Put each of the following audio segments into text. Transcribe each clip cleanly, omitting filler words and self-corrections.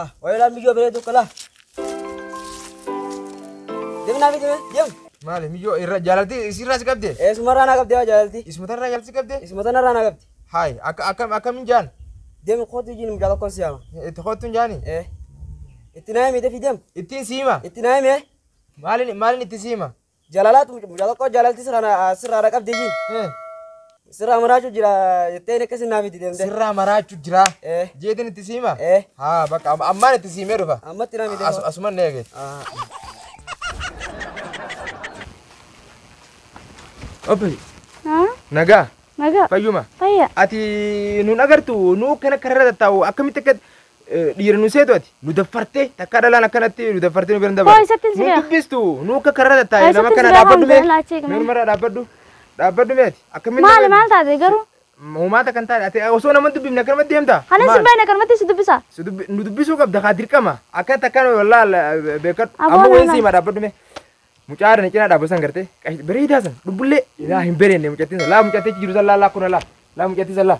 Ah, wayii miyyoo bareedu kalaa. Deemi naa fidi deemi. Maali miyyoo irra jaalalti isirraa si qabde? Eessumarraa naa qabdi yaa jaalalti. Ismatarraa jaalalti si qabde? Ismatanarraa naa qabdi. Hayi akka akkam akkamiin jaan? Deemi kootu ijiin mucaa tokkoon si yaama. Itti kootuun jaani? Eh. Itti naa himi dafii deemi. Ittiin siima? Itti naa himi. Maaliin maaliin itti siima? Jaalalaatu mucaa tokko jaalalti sirraa na qabdi ijiin. Sirraa maraachuu jira jettee akkasin naa fidi deemte. Sirraa maraachuu jira. Eh. Jeetiin itti siima? Eh. Haa bakka ammaan itti siimee dhufa. Ammatti naa fidi. Asuman na eegeeti. Ah. Obbo Haa? nagaa Nagaa. fayyuma. Fayya. Ati nun agartu nu kana karra tattaa'u akkamitti akka dhiira nu seetu ati nu daffartee takka dhalaan akkanatti nu daffartee nu bira hin dabarre. Hoo, isatti hin Nu sigaa? dubbistu nu akka karra tattaa'e Haa, nama isatti kana hin sigaa, dhaabbadhu mee. waan laachee qabna. Mee dhaabbadhu dhaabbadhu mee ati akkamitti. Maali maal taate garuu? Uumaata kan taate ati osoo nama hin dubbifne akkanumatti deemta. Haala Maal? sin baay'ina kanumatti si dubbisa. Si nu dubbisuu qabda kaa dirqama akka takkaan wallaa beekadhu Aboo amma wayin nama. siima dhaabbadhu mee. Mucaa aadaan cinaa dhaabbu san gartee bareedaa san dhubbullee laa hin bareenne mucattiin san laa mucattichi jiru san laa laa kuna laa laa mucattiin san laa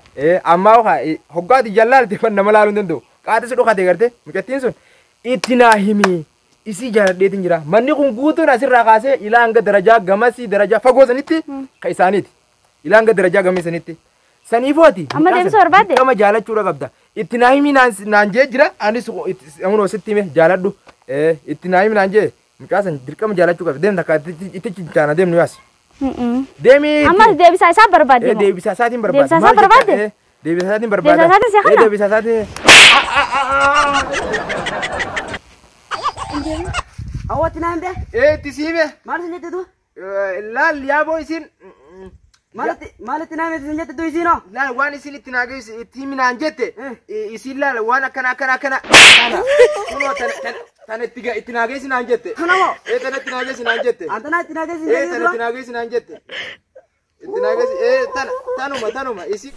ammaa haa hoggaati jallaalte fan nama laaluu hin danda'u qaati si dhokate gartee mucattiin sun itti naa himi isii jaaladheetiin jira manni kun guutuun asirraa kaasee ilaa hanga darajaa gamasii darajaa fagoo sanitti ka isaaniiti ilaa hanga darajaa gamii sanitti saniifooti Amma deebisuu barbaadde? dirqama jaalachuudha qabda itti naa himi naan jee jira anis amunoo sitti hime jaaladhu itti naa himi naan jee mucaa san dirqama jaalachuu qabda deemta akka itti cincaana deemnu yaas deemi Amma deebisaa isaa barbaadde moo? deebisaa isaatiin barbaada Deebisaa isaa barbaadde? deebisaa isaatiin barbaada Deebisaa isaatiin si kana? deebisaa isaatiin Hawwatti naa himte? itti siime Maal isin jette tu? laal yaaboo isin Maalitti maalitti naa himte isin jette tu isiinoo? laal waan isin itti naa geessu itti himi naan jette isin laal waan akkana akkana akkana kana kunoo tana tana itti itti naa geessi naan jette Kana moo? Tana itti naa geessi naan jette Antanaa itti naa geessi tana isin jette itti naa geessi naan jette itti naa geessi tana tanuma tanuma isin.